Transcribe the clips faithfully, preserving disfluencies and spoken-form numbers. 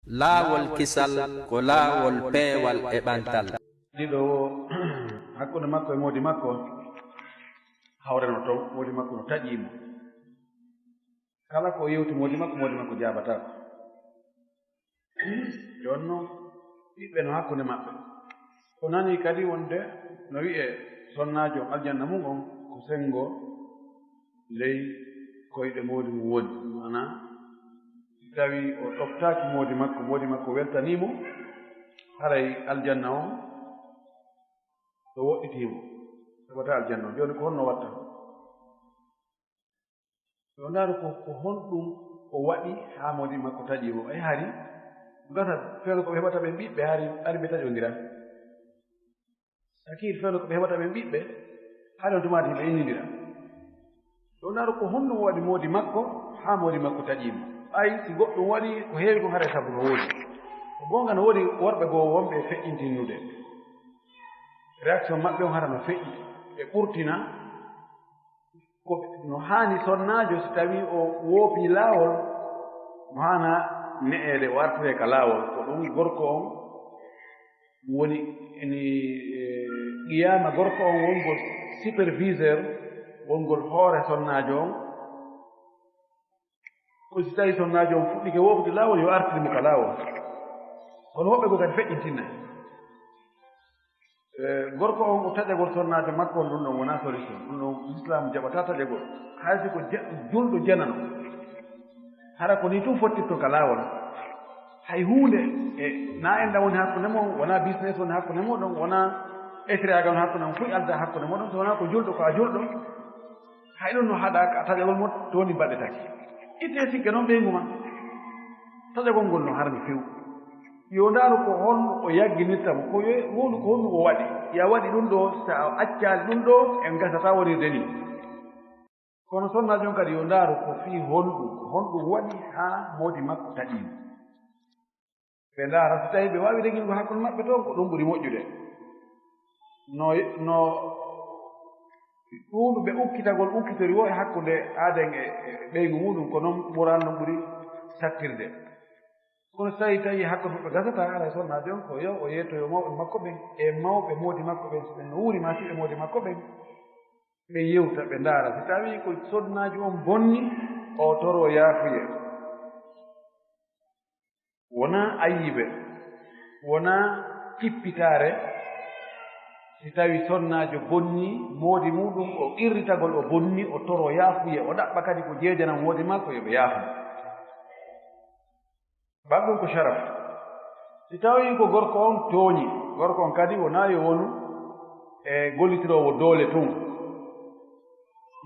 Laawol kisal ko laawol peewal e ɓantal. Ɗiɗo o, hakkunde makko e moodi makko, hawreno toon, moodi makko no taƴii mo. Kala ko o yewti moodi makko, moodi makko jaabataako. Jooni noon, ɓiɓɓe no hakkunde maɓɓe. O nanii kadi wonde no wi'ee sonnaajo aljanna mum on ko senngo ley koyɗe moodi mum woni. Maanaa, si tawii o ɗoftaaki moodi makko, moodi makko weltanii mo, haray aljanna on ɗo woɗɗitii mo, heɓataa aljanna on. Jooni ko honno watta? Yo ndaaru ko, ko honɗum o waɗi haa moodi makko taƴii mo. Ay hari, gasa feewno ko ɓe heɓata ɓen ɓiɓɓe, hari, hari ɓe taƴondira. Sakiir feewno ko ɓe heɓata ɓen ɓiɓɓe, hari on tumaati ɓe innindira. Yo ndaaru ko honɗum o waɗi moodi makko, haa moodi makko taƴii mo. Ay, si goɗɗum waɗi, ko heewi kon haray sabu no woodi. Ko goonga no woodi worɓe goo wonɓe e feƴƴintinnude. Réaction maɓɓe on hara no feƴƴi, ɓe ɓurtina. Ko no haani sonnaajo, si tawii o woopii laawol, no haana ne'eede, o artiree ka laawol. Ko ɗum gorko on woni eni, e, qiyaama gorko on wonngol superviseur, wonngol hoore sonnaajo on. Ko si tawii sonnaajo on fuɗɗike woopde laawol, yo artir mo ka laawol. Kono woɓɓe goo kadi feƴƴintinay. E, gorko on, o taƴagol sonnaajo makko on, ɗum ɗon wonaa solution. Ɗum ɗon, Lislaam jaɓataa taƴagol. Hay si ko ja-, julɗo janano. Hara ko nii tun fottirtoo ka laawol. Hay huunde, e, na enɗan woni hakkunde mon, wonaa business woni hakkunde mon ɗon, wonaa esiraagal woni hakkunde mon, fof aldaa hakkunde mon ɗon, so wonaa ko julɗo, ko a julɗo. Hay ɗum no haɗaa ka taƴagol mo, to woni baɗɗe tati. Ittee sikke noon ɓeyngu ma. Taƴagol ngol no harmi few. Yo ndaaru ko honno o yagginirta mo, ko yo, wondu ko honɗum o waɗi. Ya waɗi ɗum ɗo, so a accaali ɗum ɗo, en gasataa wonirde nii. Kono sonnaajo on kadi yo ndaaru ko fii honɗum, ko honɗum waɗi haa moodi makko taƴii mo. Ɓe ndaara, so tawii ɓe waawi reglugo hakkunde maɓɓe toon, ko ɗum ɓuri moƴƴude. No, no ɗuuɗuɓe ukkitagol ukkitori woo e hakkunde aaden e, e ɓeyngu muuɗum, ko noon ɓuran, noon ɓuri sattirde. Kono so tawii, tawii hakkunde maɓɓe gasataa, haray sonnaajo on ko yo o yeetoyo mawɓe makko ɓen e mawɓe moodi makko ɓen, so ɓen no wuuri maa siɓɓe moodi makko ɓen, ɓe yewta, ɓe ndaara. Si tawii ko sonnaajo on bonni, o toroo yaafuye. Wonaa ayibe, wonaa kippitaare. Si tawii sonnaajo bonnii, moodi muuɗum o qirritagol o bonnii, o toroo yaafuye, o ɗaɓɓa kadi ko jeejanam moodi makko, yo ɓe yaafo. Bal ɗum ko sharaf. Si tawii ko gorko on tooñi, gorko on kadi wonaa yo wonu e gollitiroowo doole tun.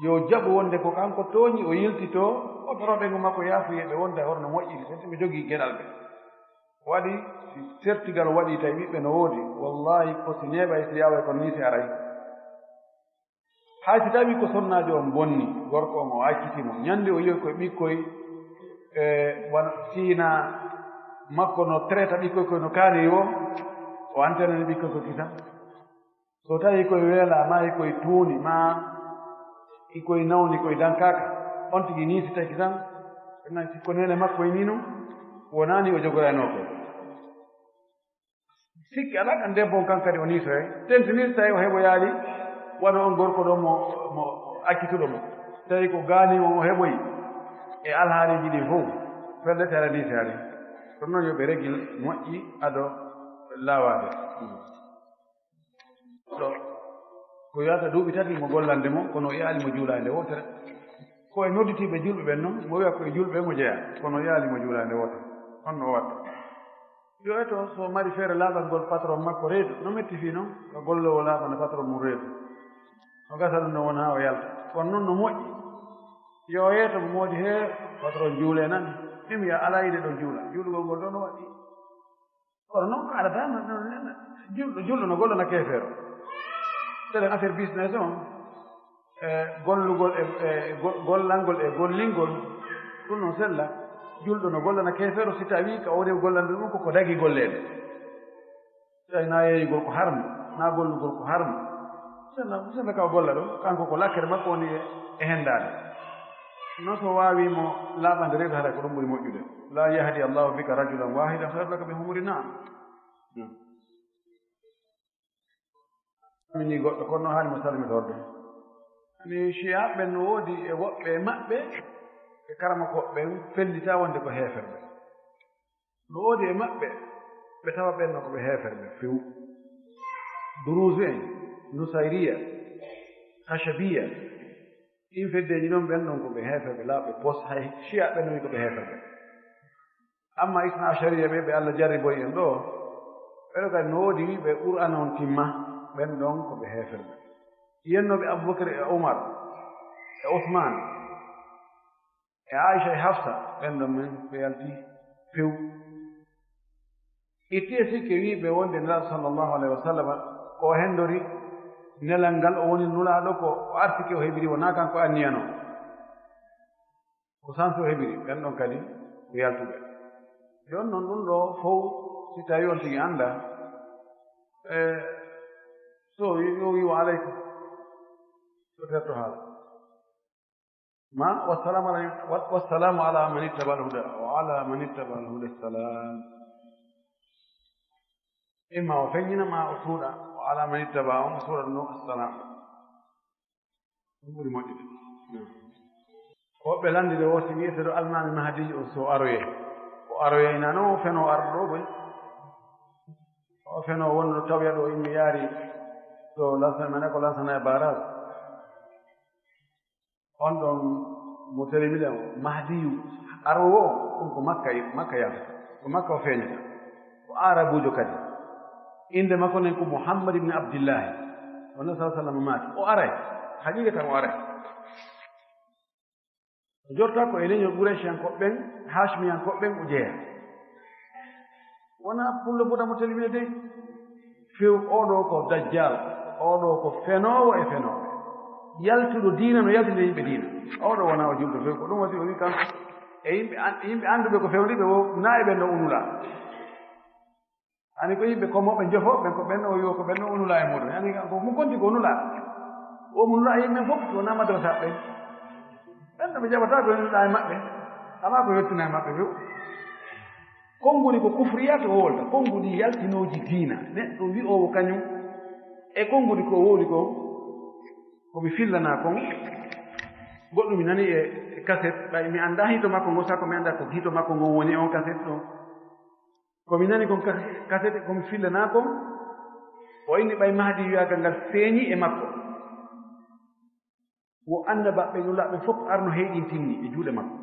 Yo jaɓu wonde ko kanko tooñi, o yiltitoo, o toroo ɓeyngu makko yaafuye, ɓe wonda hono no moƴƴiri, so ɓe jogii geɗal ɓe. Waɗi, si sertigal waɗi tawi ɓiɓɓe no woodi, wallaahi ko si neeɓay, si yaaway, kono nii si aray. Hay si tawii ko sonnaajo on bonni, gorko on o acciti mo, ñande o yi'oy koye ɓikkoy, e, wano siina makko no traita ɓikkoy koye no kaaniri woo, o antenani ɓikkoy ko kisan. So tawii koye weelaa, maa hikoye tuuni, maa hikoye nawni, koye dankaaka, on tigi niisitake tan, na si ko neene makko e nii non, wonaa nii o jogoraynoo ko. Sikki alaa kan debbo on kan kadi o niisoyay. Tentinir tawi o heɓoyaali wano on gorko ɗo mo, mo accituɗo mo. Tawi ko gaani on o heɓoyi e alhaaliiji ɗin fof, fellete aɗa niisaali. Kono noon yo ɓe regil moƴƴi ado laawaade. Ɗo ko yahata duuɓi tati mo gollande mo, kono o yi'aali mo juulaande wootere. Ko e nodditiiɓe julɓe ɓen noon, mo wi'a ko e julɓe mo jeyaa, kono o yi'aali mo juulaande wootere. Honno o watta? Yo eto, so mari feere laaɓangol patron makko reedu, no metti fii noon, ko golloowo laaɓana patron mum reedu. O gasa ɗum no wona haa o yalta. Kono noon no moƴƴi. Yo o yeeto mo moodi, "Hee, patron juulee nan. Mimi ya alaa yiɗe ɗo juula. Juulugol ngol ɗo no waɗi." Kono noon ko adata, no, no, no, julɗo, julɗo no gollana keefeero. Telen affaire business on. E gollugol e, e go-, gollangol e gollingol, ɗum noon sella. Julɗo no gollana keefeero si tawii ka o rewi gollande ɗum ko ko dagi golleede. Si tawii na yeeyugol ko harmi, na gollugol ko harmi. Sella, sella ka o golla ɗum, kanko ko lakkere makko woni e, e henndaade. No so waawii mo laaɓande reedu, haray ko ɗum ɓuri moƴƴude. "La yahdi Allahu bika rajulan wahidan khayrun laka min humuri na'am." Salmini goɗɗo, kono haani mo salmitorde. Ani, Shi'a ɓen no woodi e woɓɓe e maɓɓe, ɓe karamokooɓe ɓen fellita wonde ko heeferɓe. No woodi e maɓɓe, ɓe tawa ɓen no ko ɓe heeferɓe few. Duruz en, Nusayriya, Khashabiya, ɗin feddeeji ɗon, ɓen ɗon ko ɓe heeferɓe laaɓɓe pos, hay Shi'a ɓen no wi ko ɓe heeferɓe. Amma Isna Ashariya ɓe, ɓe Allah jarriboyi en ɗo, ɓeɗo kadi no woodi wiɓe Qur'an on timma, ɓen ɗon ko ɓe heeferɓe. Yennooɓe Abubakar e Umar e Usman e Aisha e Hafsa, ɓen ɗon men ɓe yalti few. Itti e sikke wiɓe wonde Nelaaɗo sallallahu alayhi wa sallam ko o hendori nelal ngal, o woni nulaaɗo, ko o artike o heɓiri, wonaa kanko anniyano. Ko sansi o heɓiri, ɓen ɗon kadi ko yaltuɓe. Jooni non ɗum ɗo fow, si tawi on tigi annda, e, so wi-, yo wi wa aleykum, so terto haala. Ma, "Wassalamu ala, wa-, wassalamu ala man ittaba al-huda, wa ala man ittaba al-huda salam." Imma o feññina, ma o suuɗa, "Wa ala man ittaba", on o suuɗa ɗum ɗon, "Assalam." Ɗum ɓuri moƴƴude. Woɓɓe lanndide o si wi'ete ɗo Almaami Mahdi o so aroyee. O aroyee ina noon o fenoo arɗo ɗo boy. O fenoo wonno tawya ɗo immi yaari to lansana, mane ko lansana e barrage. On ɗon mo telemile o, Mahdiyu, aroowo o, ɗum ko Makka, Makka yahata. Ko Makka o feeñata. Ko Aarabuujo kadi. Innde makko nen ko Muhammad ibn Abdillahi. O Nabi sallallahu alaihi wasallam maaki. O aray. Haqiiqa tan o aray. O jorta ko e leñol Qurayshiyankooɓe ɓen, Haashimiyankooɓe ɓen o jeyaa. Wonaa pullo fota mo telemile dey. Few, oɗo ko dajjal, oɗo ko fenoowo e fenooɓe. Yaltuɗo diina no yaltinde yimɓe diina. Oɗo wonaa o julɗo few, ko ɗum waɗi o wi kanko. E yimɓe an-, yimɓe annduɓe ko fewndi ɓe wo, naa e ɓen no unula. Ani ko yimɓe ko moɓe njofo, ɓen ko ɓen o wi o ko ɓen no unula e muɗum. Ani ko mo konti ko unula. O mo unula e yimɓe fof, wonaa madrasa ɓen. Ɓen no ɓe jaɓata ko unula e maɓɓe. Alaa ko yettina e maɓɓe few. Konngudi ko kufriyaat o wolta, konngudi yaltinooji diina. Neɗɗo wi'oowo kañum e konngudi ko o wowli ko, ko mi fillanaa kon, goɗɗum mi nani e, e kaset, ɓay mi anndaa hito makko ngo, sako mi anndaa ko hito makko ngo woni on kaset ɗo. Ko mi nani kon kas-, kaset, ko mi fillanaa kon, o inni ɓay Mahdi wiyaagal ngal feeñi e makko. Wo annabaaɓe nulaaɓe fof arno heyɗintinni e juuɗe makko.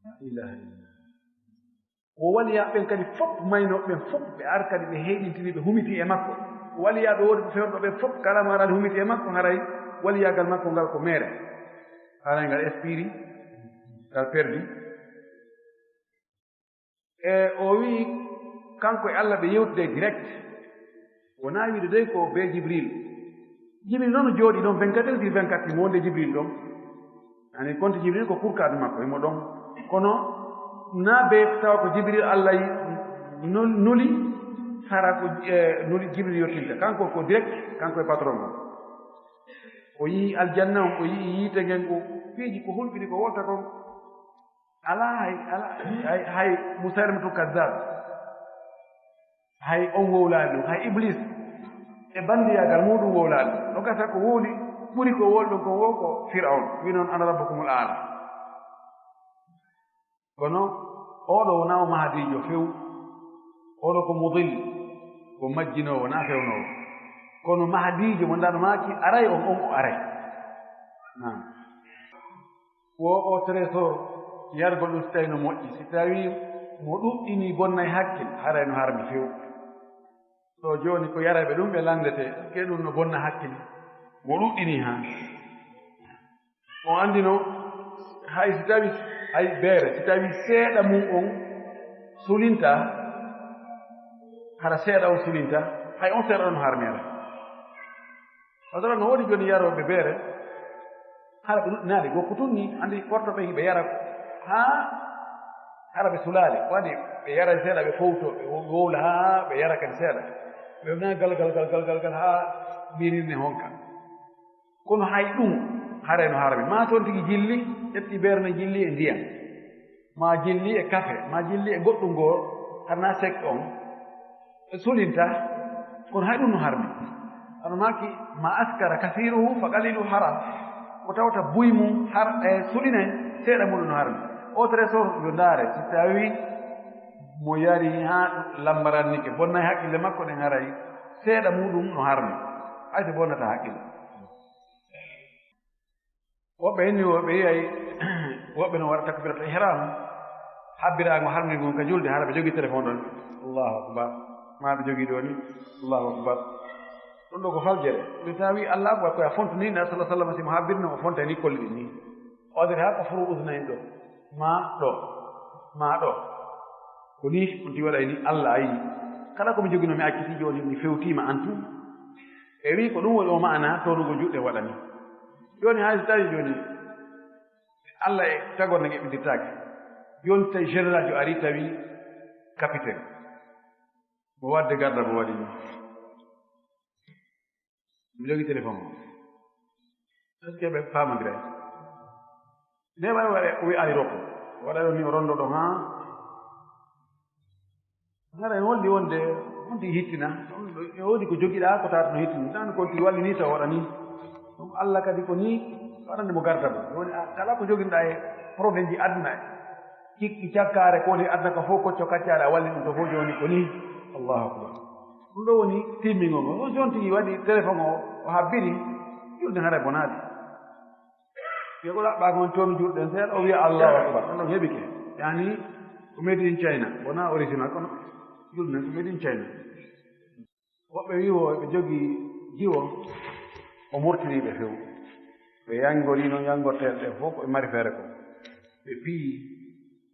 La ilaha illallah. Wo waliyaaɓe ɓen kadi fof, maynooɓe ɓen fof, ɓe ar kadi ɓe heyɗintini, ɓe humiti e makko. Waliyaaɓe woodi ko fewndo ɓen fof, kala mo araani humiti e makko, haray waliyaagal makko ngal ko meere. Haray ngal expiri, ngal perdi. E o wi'i, kanko e Allah ɓe yewtude direct. Wonaa wiide dey ko be Jibril. Jibril noon jooɗi ɗon vingt-quatre heures sur vingt-quatre, imo wonde Jibril ɗon. Ani konti Jibril ko kurkaaɗo makko, imo ɗon. Kono naa be tawa ko Jibril Allah yi-, nu-, nuli, hara ko, e, nuli Jibril yottinta. Kanko ko direct, kanko e patron makko. O yi'i aljanna on, o yi'i yiite ngen, o piiji ko hulɓini ko wolta kon. Alaa hay, alaa hay, hay Musaylimatul Kazzab, hay on wowlaani ɗum, hay Iblis e banndiyaagal muuɗum wowlaani ɗum. No gasa ko wowli ɓuri ko wowli ɗum ko wo ko Firawna, wi noon, "Ana rabbukumul aala." Kono oɗo wonaa o Mahdiijo few, oɗo ko mudil, ko majjinoowo, wonaa fewnoowo. Kono Mahdiijo mo ndaɗo maaki aray on, on o aray. Naam. Wo o trésor, yargol ɗum si tawi no moƴƴi, si tawi mo ɗuɗɗini bonnay hakkil, haray no harmi few. So jooni ko yarayɓe ɗum ɓe lanndete, ke ɗum no bonna hakkil, mo ɗuɗɗini haa. On anndino, hay si tawi, hay beere, si tawi seeɗa mum on sulinta, hara seeɗa on sulinta, hay on seeɗa ɗon harmi hara. Pasara no woodi jooni yarooɓe beere, hara ɓe ɗuɗɗinaali, go ko tun ni, anndi korto ɓe ɓe yara haa hara ɓe sulaali. Waɗi ɓe yara seeɗa, ɓe fowto, ɓe wo-, wowla haa ɓe yara kadi seeɗa. Ɓe wona gal, gal, gal, gal, gal, gal haa mbirinne honka. Kono hay ɗum, haray no harmi. Maa toon tigi jilli, ƴetti beere no jilli e ndiyam. ma jilli e kafe, ma jilli e goɗɗum ngoo, hara na sek on, ɓe sulinta, kono hay ɗum no harmi. Ano maaki, ma askara kasiruhu fa qalilu haram. Ko tawata buy mum har, e sulinay, seeɗa mum no harmi. O trésor yo ndaare, si tawi mo yari haa lambaranike, bonnay haqqille makko ɗen haray, seeɗa muɗum no harmi. Hay so bonnata haqqille. Woɓɓe henni, woɓɓe yiyay, woɓɓe no waɗa takbiratul ihram, habbiraango harmingol ka julde, hara ɓe jogii téléphone ɗon. Allahu akbar. Ma ɓe jogii ɗo ni. Allahu akbar. Ɗum ɗo ko faljere. Mi tawi Allah akbar ko a fontini na sallallahu alaihi wasallam si mo habbirno o fontani kolli ɗin ni. O adata ha ko furu usnayn ɗo. Ma ɗo. Ma ɗo. Ko ni on ti waɗay ni Allah ayi. Kala ko mi jogino mi acciti joni mi fewtima an tu. E wi ko ɗum woni o maana townugo juɗɗe waɗani. Joni hay so tawi joni Allah e tagorde nge ɓidditaake. Joni tawi général jo ari tawi capitaine. Mo wadde garda mo waɗi ni. Mi jogi téléphone o. Est-ce que ɓe paamondira? Nde waɗa waɗa o wiya aéroport. Waɗa ɗo ni o rondo ɗo ha. Ngara e holli wonde, wonde hittina. E wodi ko jogiɗa ko tawata no hittina. Tan ko ti walli ni taw waɗa ni. Ɗum Allah kadi ko ni waɗande mo garda mo. Woni a kala ko joginɗa e problème ji aduna e. Cikki cakkaare ko woni aduna ko fof kocco kaccaɗa walli ɗum to fof joni ko ni. Allahu akbar. Ɗum ɗo woni timmingol ngol. On joni tigi waɗi téléphone o, o habbiri, julde haray bonaade. Yo ko ɗaɓɓa kon toon juuɗe ɗen seeɗa, o wiya Allahu akbar. Ɗum ɗon heɓike. Yani, ko made in China. Wona original, kono julde nden ko made in China. Woɓɓe wiwo ɓe jogii jiwo, o murtini ɓe few. Ɓe yangori noon yangorteeɗe ɗe fof ko ɓe mari feere ko. Ɓe piyi,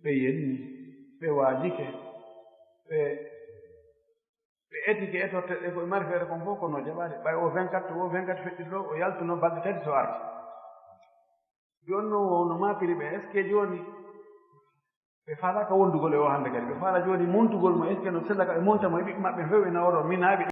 ɓe yenni, ɓe waajike, ɓe, ɓe etike etorteeɗe ɗe ko ɓe mari feere kon fof kono jaɓaade. Ɓay o vingt-quatre, o vingt-quatre feƴƴude ɗo, o yaltuno balɗe tati so arti. Jooni noon o no maapiri ɓe, est-ce que jooni ɓe faalaaka wondugol e o hannde kadi? Ɓe faala jooni montugol mo, est-ce que no sellaka ɓe monta mo e ɓiɓɓe maɓɓe few ena oɗo minaaɓe?